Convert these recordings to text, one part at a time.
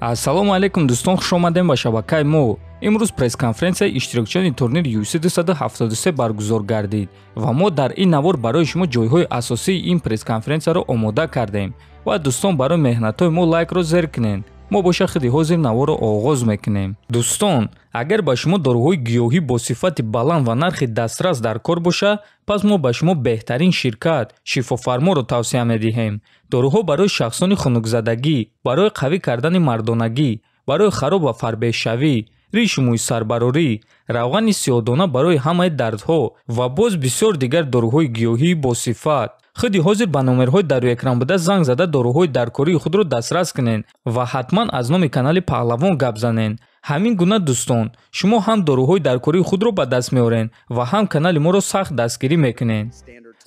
Ассалому алайкум дӯстон, хуш омадем ба шабакаи мо. Имрӯз пресс-конференсияи иштирокчиёни турнири UFC 273 баргузор гардид ва мо дар ин навор барои шумо ҷойҳои асосии ин пресс-конференсияро омода кардем. Ва дӯстон, барои меҳнатҳои мо лайкро зер кунед. Мо боша худи ҳозир наворро оғоз мекунем. Дӯстон, агар ба шумо доруҳои гиёҳӣ бо сифати баланд ва нархи дастрас дар кор боша, пас мо ба шумо беҳтарин ширкат Шифофарморо тавсия медиҳем. Доруҳо барои шахсони хунукзадагӣ, барои қавӣ кардани мардонагӣ, барои хароб ва фарбеҳшавӣ, ришу мӯи сарбарорӣ, равғани сиёҳдона барои ҳамаи дардҳо ва боз бисёр дигар доруҳои гиёҳӣ бо сифат. Худи ҳозир ба номерҳои дар рӯи экран буда занг зада доруҳои даркории худро дастрас кунед ва ҳатман аз номи канали Паҳлавон гап занед. Ҳамин гуна дӯстон, шумо ҳам доруҳои даркории худро ба даст меоред ва ҳам канали моро сахт дастгирӣ мекунед.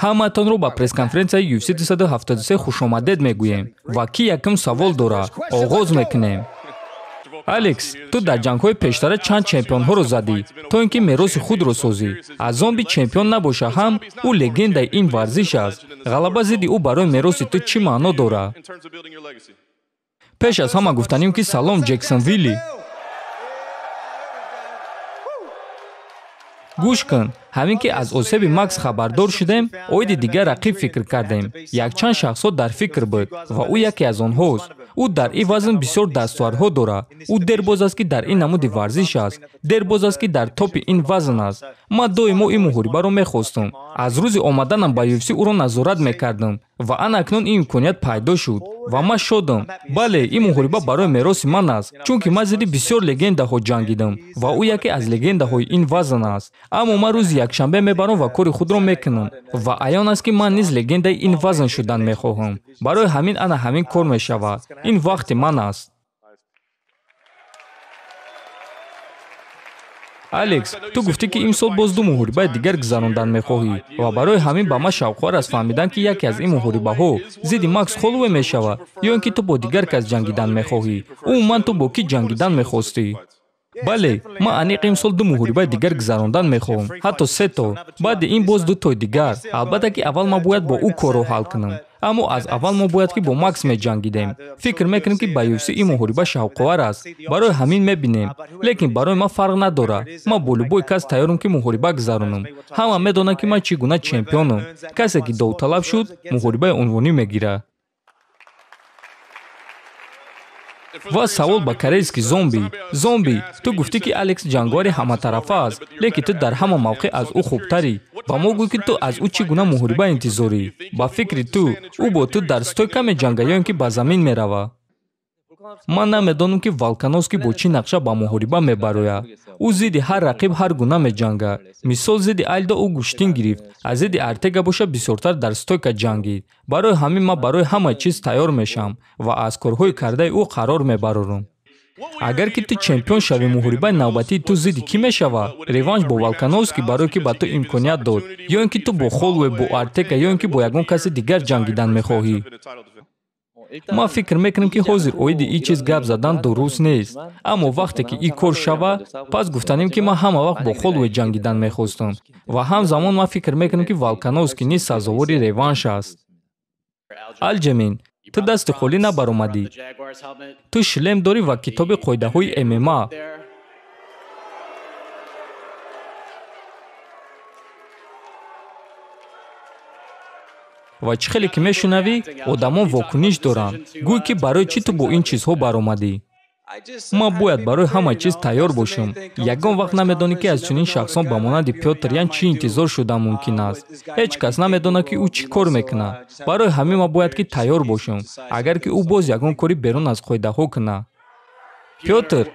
Ҳамаатонро ба пресс-конференсияи UFC 273 хушомадед мегӯем ва ки якум савол дорад, оғоз мекунем. Алекс, ту дар ҷангҳои пештара чанд чемпионҳоро задӣ, то ин ки мероси худро созӣ. Аз зомби чемпион набоша ҳам, ӯ легендаи ин варзиш аст. Ғалаба зидди ӯ барои мероси ту чӣ маъно дорад? Пеш аз ҳама гуфтанем ки салом, Ҷексон Вилли. Гӯш кун, ҳамин ки аз осеби Макс хабардор шудем, оиди дигар рақиб фикр кардем. Якчанд шахсҳо дар фикр буд ва ӯ яке аз онҳост. Ӯ дар ин вазн бисёр дастовардҳо дорад. Ӯ дербоз аст, ки дар ин намуди варзиш аст. Дербоз аст, ки дар топи ин вазн аст. Ман доимо ин муҳорибаро мехостум. Аз рӯзи омаданам ба UFC ӯро назорат мекардам ва ана акнун ин имконият пайдо шуд ва ман шодам. Бале, ин муҳориба барои мероси ман аст, чунки ман зидди бисёр легендаҳо ҷангидам ва ӯ яке аз легендаҳои ин вазн аст. Аммо ман рӯзи якшанбе мебарам ва кори худро мекунам ва аён аст, ки ман низ легендаи ин вазн шудан мехоҳам. Барои ҳамин ана ҳамин кор мешавад. Ин вақти ман аст. Алекс, ту гуфтӣ, ки имсол боз ду муҳорибаи дигар гузарондан мехоҳӣ ва барои ҳамин ба ман шавқовар аст фаҳмидан, ки яке аз ин муҳорибаҳо зидди Макс Холлоуэй мешавад ё ин ки ту бо дигар кас ҷангидан мехоҳӣ. Умуман, ту бо кӣ ҷангидан мехостӣ? Бале, ман аниқ имсол ду муҳорибаи дигар гузарондан мехоҳам, ҳатто сето. Баъди ин боз ду тои дигар. Албатта ки аввал ман бояд бо ӯ корро ҳал кунам. Аммо аз аввал мо бояд ки бо Макс меҷангидем. Фикр мекунем, ки ба UFC ин муҳориба шавқовар аст. Барои ҳамин мебинем. Лекин барои ман фарқ надорад. Ман бо любой кас тайёрам, ки муҳориба гузаронам. Ҳама медонанд, ки ман чӣ гуна чемпионам. Касе ки довталаб шуд, муҳорибаи унвонӣ мегирад. Ва савол ба корейски зомби. Зомби, ту гуфтӣ, ки Алекс ҷанговари ҳаматарафа аст, лекин ту дар ҳама мавқеъ аз ӯ хубтарӣ. Ба мо гӯй, ки ту аз ӯ чӣ гуна муҳориба интизорӣ. Ба фикри ту, ӯ бо ту дар стойка меҷангад ё ин ки ба замин меравад? Ман намедонам, ки Волкановский бо чӣ нақша ба муҳориба мебарояд. Ӯ зидди ҳар рақиб ҳар гуна меҷангад. Мисол, зидди Альдо ӯ гӯштин гирифт, аз зидди Артега боша бисёртар дар стойка ҷангид. Барои ҳамин ман барои ҳама чиз тайёр мешавам ва аз корҳои кардаи ӯ қарор мебарорам. Агар ки ту чемпион шавӣ, муҳорибаи навбатии ту зидди кӣ мешавад? Реванш бо Волкановский, барое ки ба ту имконият дод, ё ин ки ту бо Холлоуэй, бо Артега ё ин ки бо ягон каси дигар ҷангидан мехоҳӣ? Ман фикр мекунам, ки ҳозир оиди ин чиз гап задан дуруст нест. Аммо вақте ки ин кор шава, пас гуфтанем, ки ман ҳама вақт бо Холлоуэй ҷангидан мехостам. Ва ҳамзамон ман фикр мекунам, ки Волкановский низ сазовори реванш аст. Алҷамин, ту дасти холӣ набаромадӣ. Ту шлем дорӣ ва китоби қоидаҳои ММА. Ва чӣ хеле ки мешунавӣ, одамон вокуниш доранд. Гӯй, ки барои чӣ ту бо ин чизҳо баромадӣ? Ман бояд барои ҳама чиз тайёр бошам. Ягон вақт намедонӣ, ки аз чунин шахсон ба монанди Пётр Ян чӣ интизор шудан мумкин аст. Ҳеҷ кас намедонад, ки ӯ чӣ кор мекунад. Барои ҳамин ман бояд ки тайёр бошам, агар ки ӯ боз ягон кори берун аз қоидаҳо кунад. Пётр,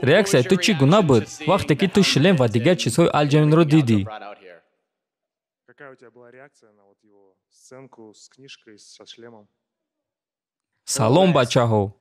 реаксияи ту чӣ гуна буд, вақте ки ту шлем ва дигар чизҳои Алҷаминро дидӣ? Какая у тебя была реакция на вот его сценку с книжкой, со шлемом? Салом, бачаҳо.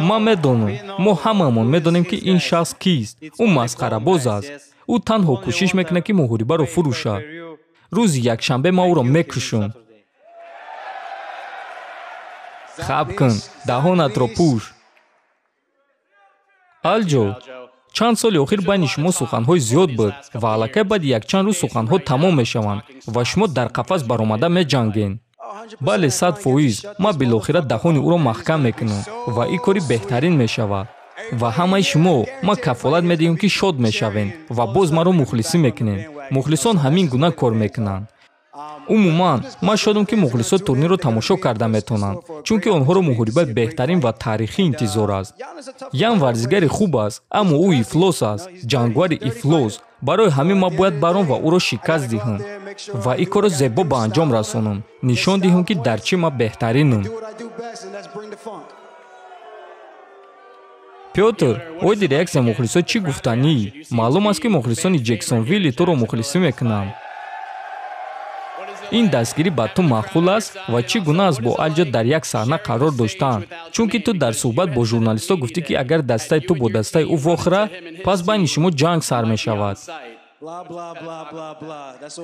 Ман медонам, мо ҳамаамон медонем, ки ин шахс кист. Ӯ масхарабоз аст. Ӯ танҳо кӯшиш мекунад, ки муҳорибаро фурӯшад. Рӯзи якшанбе ман ӯро мекушам. Хаб кун, даҳонатро пӯш. Алҷо, чанд соли охир байни шумо суханҳои зиёд буд ва аллакай баъди якчанд рӯз суханҳо тамом мешаванд ва шумо дар қафас баромада меҷангед. Бале, 100%. Ман билохира даҳони ӯро маҳкам мекунам ва ин кори беҳтарин мешавад. Ва ҳамаи шумо ман кафолат медиҳам, ки шод мешавем ва боз маро мухлисӣ мекунем. Мухлисон ҳамин гуна кор мекунанд. Умуман, ман шодам, ки мухлисон турнирро тамошо карда метавонанд, чунки онҳоро муҳорибаи беҳтарин ва таърихӣ интизор аст. Ян варзигари хуб аст, аммо ӯ ифлос аст, ҷангвари ифлос. Барои ҳамин ман бояд баром ва ӯро шикаст диҳам ва ин корро зебо ба анҷом расонам, нишон диҳам, ки дар чӣ ман беҳтаринам. Пётр, оиди реаксияи мухлисон чӣ гуфтанӣ? Маълум аст, ки мухлисони Ҷексонвилли туро мухлисӣ мекунанд. Ин дастгирӣ ба ту маъқул аст ва чӣ гуна аст бо Алҷо дар як саҳна қарор доштан? Чунки ту дар суҳбат бо журналистҳо гуфтӣ, ки агар дастаи ту бо дастаи ӯ вохӯра, пас байни шумо ҷанг сар мешавад.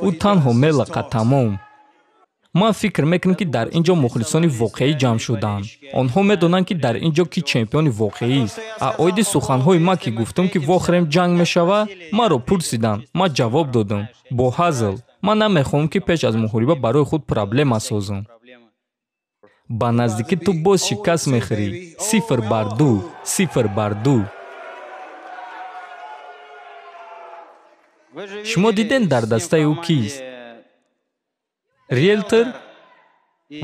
Ӯ танҳо мелақад, тамом. Ман фикр мекунам, ки дар ин ҷо мухлисони воқеӣ ҷамъ шуданд. Онҳо медонанд, ки дар ин ҷо ки чемпиони воқеист. А оиди суханҳои ман, ки гуфтам, ки вохӯрем ҷанг мешавад, маро пурсиданд. Ман ҷавоб додам. Бо ҳазл. Ман намехоҳам, ки пеш аз муҳориба барои худ проблема созам. Ба наздикӣ ту боз шикаст мехӯрӣ. 0-2, 0-2. Шумо дидем дар дастаи ӯ кист? Риелтор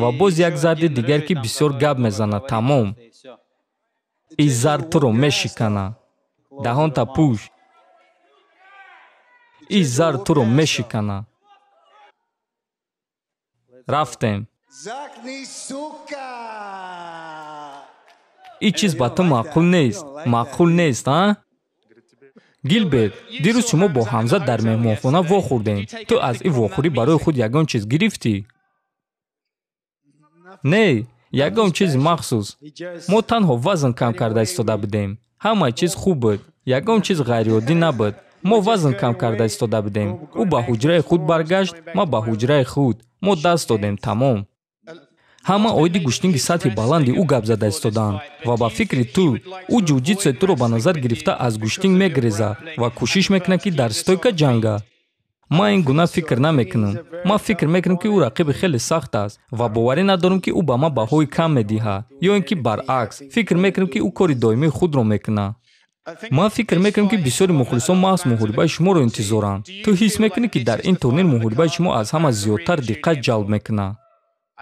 ва боз як зарди дигар, ки бисёр гап мезанад, тамом. Ин зард туро мешикана. Даҳонта пӯш. Ин зард туро мешикана. Рафтем. Ин чиз ба ту маъқул нест. Маъқул нест, а? Гилберт, дирӯз шумо бо Ҳамза дар меҳмонхона вохӯрдем. Ту аз ин вохӯрӣ барои худ ягон чиз гирифтӣ? Не, ягон чизи махсус. Мо танҳо вазн кам карда истода будем. Ҳамаи чиз хуб буд. Ягон чиз ғайриоддӣ набуд. Мо вазн кам карда истода будем. Ӯ ба ҳуҷраи худ баргашт, ман ба ҳуҷраи худ. Мо даст додем, тамом. Ҳама оиди гӯштинги сатҳи баланди ӯ гап зада истодаанд ва ба фикри ту, ӯ ҷуҷитсуи туро ба назар гирифта аз гӯштинг мегрезад ва кӯшиш мекунад, ки дар стойка ҷанга. Ман ин гуна фикр намекунам. Ман фикр мекунам, ки ӯ рақиби хеле сахт аст ва боварӣ надорам, ки ӯ ба ман баҳои кам медиҳад, ё ин ки баръакс, фикр мекунам, ки ӯ кори доимии худро мекунад. Ман фикр мекунам, ки бисёри мухлисон маҳз муҳорибаи шуморо интизоранд. Ту ҳис мекунӣ, ки дар ин турнир муҳорибаи шумо аз ҳама зиёдтар диққат ҷалб мекунад?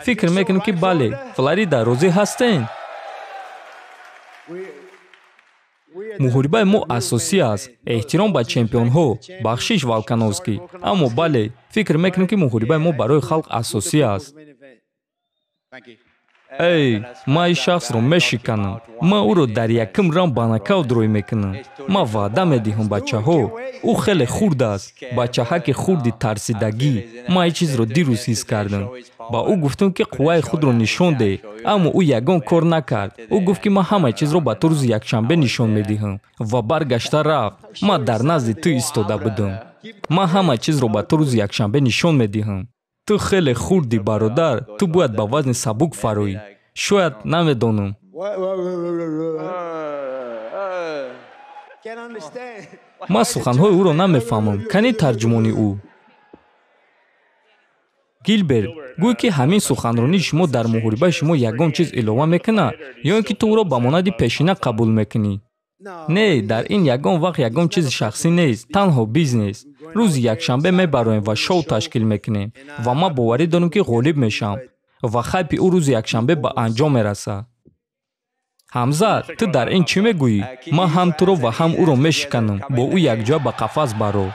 Фикр мекунам, ки бале. Флорида, розӣ ҳастен? Муҳорибаи мо асосӣ аст. Эҳтиром ба чемпионҳо, бахшиш Волкановский. Аммо бале, фикр мекунам, ки муҳорибаи мо барои халқ асосӣ аст. Эй, ман ин шахсро мешиканам. Ман ӯро дар якум раунд ба нокаут рӯй мекунам. Ман ваъда медиҳам, бачаҳо. Ӯ хеле хурд аст. Бачаҳаки хурди тарсидагӣ. Ман ин чизро дирӯз ҳис кардам. Ба ӯ гуфтам, ки қувваи худро нишон деҳ, аммо ӯ ягон кор накард. Ӯ гуфт, ки ман ҳамаи чизро ба ту рӯзи якшанбе нишон медиҳам ва баргашта рафт. Ман дар назди ту истода будам. Ман ҳамаи чизро ба ту рӯзи якшанбе нишон медиҳам. Ту хеле хурдӣ, бародар. Ту бояд ба вазни сабук фароӣ. Шояд, намедонам. Ман суханҳои ӯро намефаҳмам. Кани тарҷумони ӯ? Гилберт, гӯй, ки ҳамин суханронии шумо дар муҳорибаи шумо ягон чиз илова мекунад, ё ин ки ту ӯро ба монанди пешина қабул мекунӣ? Не, дар ин ягон вақт ягон чизи шахсӣ нест, танҳо бизнес. Рӯзи якшанбе мебароем ва шоу ташкил мекунем ва ман боварӣ дорам, ки ғолиб мешавам ва хайпи ӯ рӯзи якшанбе ба анҷом мерасад. Ҳамза, ту дар ин чӣ мегӯӣ? Ман ҳам туро ва ҳам ӯро мешиканам. Бо ӯ якҷоя ба қафас баро.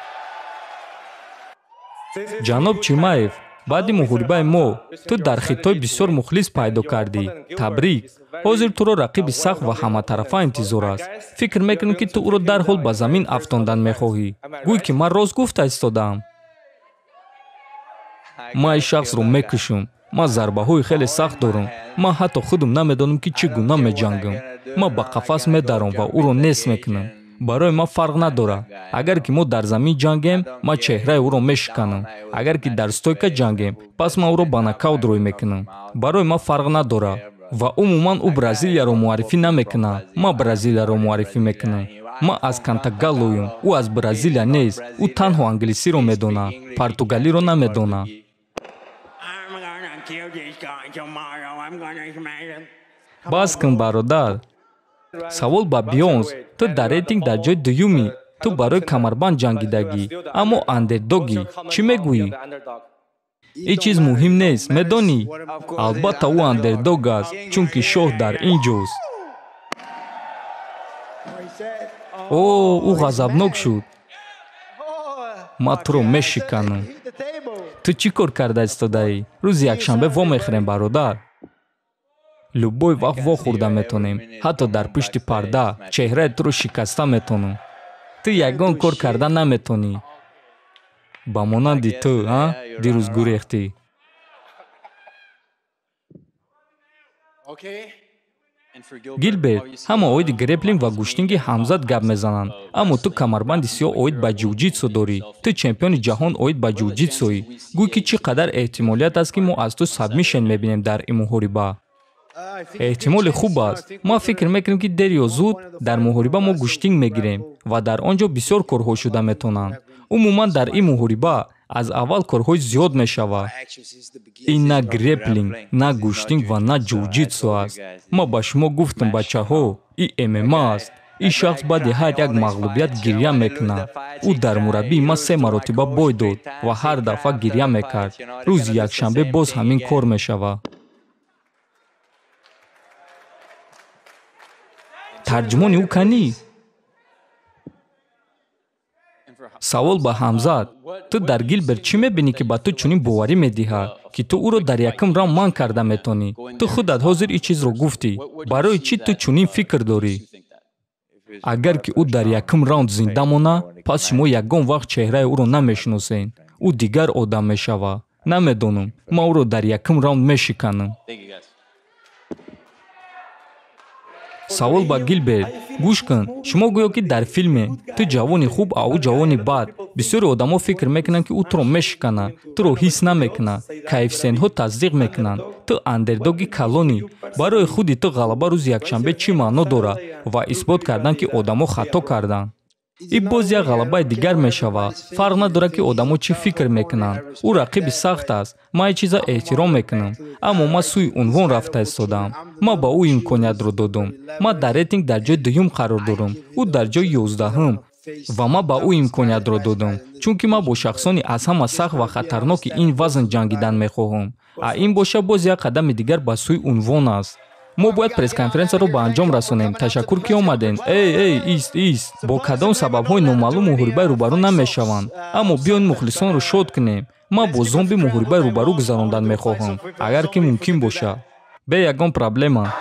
Ҷаноб Чимаев, баъди муҳорибаи мо ту дар Хитой бисёр мухлис пайдо кардӣ. Табрик. Ҳозир туро рақиби сахт ва ҳаматарафа интизор аст. Фикр мекунам, ки ту ӯро дарҳол ба замин афтондан мехоҳӣ. Гӯй, ки ман рост гуфта истодаам. Ман ин шахсро мекушам. Ман зарбаҳои хеле сахт дорам. Ман ҳатто худам намедонам, ки чӣ гуна меҷангам. Ман ба қафас медаром ва ӯро нест мекунам. Барои ман фарқ надорад. Агар ки мо дар замин ҷангем, ман чеҳраи ӯро мешиканам. Агар ки дар стойка ҷангем, пас ман ӯро ба нокаут рӯй мекунам. Барои ман фарқ надорад. Ва умуман ӯ Бразилияро муаррифӣ намекунад. Ман Бразилияро муаррифӣ мекунам. Ман аз Кантагаллоюм, ӯ аз Бразилия нест. Ӯ танҳо англисиро медонад, португалиро намедонад. Бас кун, бародар. Савол ба Бионс. Ту дар рейтинг дар ҷои дуюмӣ. Ту барои камарбанд ҷангидагӣ, аммо андердогӣ. Чӣ мегӯӣ? Ин чиз муҳим нест, медонӣ? Албатта, ӯ андердог аст, чунки шоҳ дар ин ҷост. О, ӯ ғазабнок шуд. Ман туро мешиканам. Ту чӣ кор карда истодаӣ? Рӯзи якшанбе вомехӯрем, бародар. Любой вақт вохӯрда метонем, ҳатто дар пушти парда чеҳраи туро шикаста метонам. Ту ягон кор карда наметонӣ. Ба монанди ту, а? Дирӯз гурехтӣ. Гилберт, ҳама оиди греплинг ва гӯштинги ҳамзат гап мезананд, аммо ту камарбанди сиёҳ оид ба ҷиу-ҷитсу дорӣ. Ту чемпиони ҷаҳон оид ба ҷиу-ҷитсуӣ. Гӯй, ки чӣ қадар эҳтимолият аст, ки мо аз ту сабмишен мебинем дар ин муҳориба? Эҳтимоли хуб аст. Ман фикр мекунам, ки дер ё зуд дар муҳориба мо гӯштинг мегирем ва дар он ҷо бисёр корҳо шуда метавонанд. Умуман, дар ин муҳориба аз аввал корҳои зиёд мешавад. Ин на греплинг, на гӯштинг ва на ҷиу-ҷитсу аст. Ман ба шумо гуфтам, бачаҳо, ин ММА аст. Ин шахс баъди ҳар як мағлубият гирья мекунад. Ӯ дар мураббии ман 3 маротиба бой дод ва ҳар дафъа гирья мекард. Рӯзи якшанбе боз ҳамин кор мешавад. Тарҷумони ӯ канӣ? Савол ба Ҳамзат. Ту дар Гилберт чӣ мебинӣ, ки ба ту чунин боварӣ медиҳад, ки ту ӯро дар якум раунд манъ карда метонӣ? Ту худат ҳозир ин чизро гуфтӣ. Барои чӣ ту чунин фикр дорӣ? Агар ки ӯ дар якум раунд зинда монад, пас шумо ягон вақт чеҳраи ӯро намешиносед. Ӯ дигар одам мешавад. Намедонам, ман ӯро дар якум раунд мешиканам. Савол ба Гилберт. Гӯш кун, шумо гӯё ки дар филме. Ту ҷавони хуб, а ӯ ҷавони бад. Бисёри одамо фикр мекунанд, ки ӯ туро мешиканад, туро ҳис намекунад. Коэффисиентҳо тасдиқ мекунанд. Ту андердоги калонӣ. Барои худи ту ғалаба рӯзи якшанбе чӣ маъно дорад ва исбот кардан, ки одамо хато карданд? Ин боз як ғалабаи дигар мешавад. Фарқ надорад, ки одамо чӣ фикр мекунанд. Ӯ рақиби сахт аст. Ман ин чиза эҳтиром мекунам. Аммо ман сӯи унвон рафта истодаам. Ман ба ӯ имкониятро додум. Ман дар рейтинг дар ҷои дуюм қарор дорам. Ӯ дар ҷои 11-ум. Ва ман ба ӯ имкониятро додум, чунки ман бо шахсони аз ҳама сахт ва хатарноки ин вазн ҷангидан мехоҳам. А ин боша боз як қадами дигар ба сӯи унвон аст. Мо бояд пресс-конференсияро ба анҷом расонем. Ташаккур, ки омадем. Эй, эй, ист, ист. Бо кадом сабабҳои номаълум муҳорибаи рӯбарӯ намешаванд. Аммо биёед мухлисонро шод кунем. Ман бо зомби муҳорибаи рӯбарӯ гузарондан мехоҳам, агар ки мумкин бошад. Бе ягон проблема.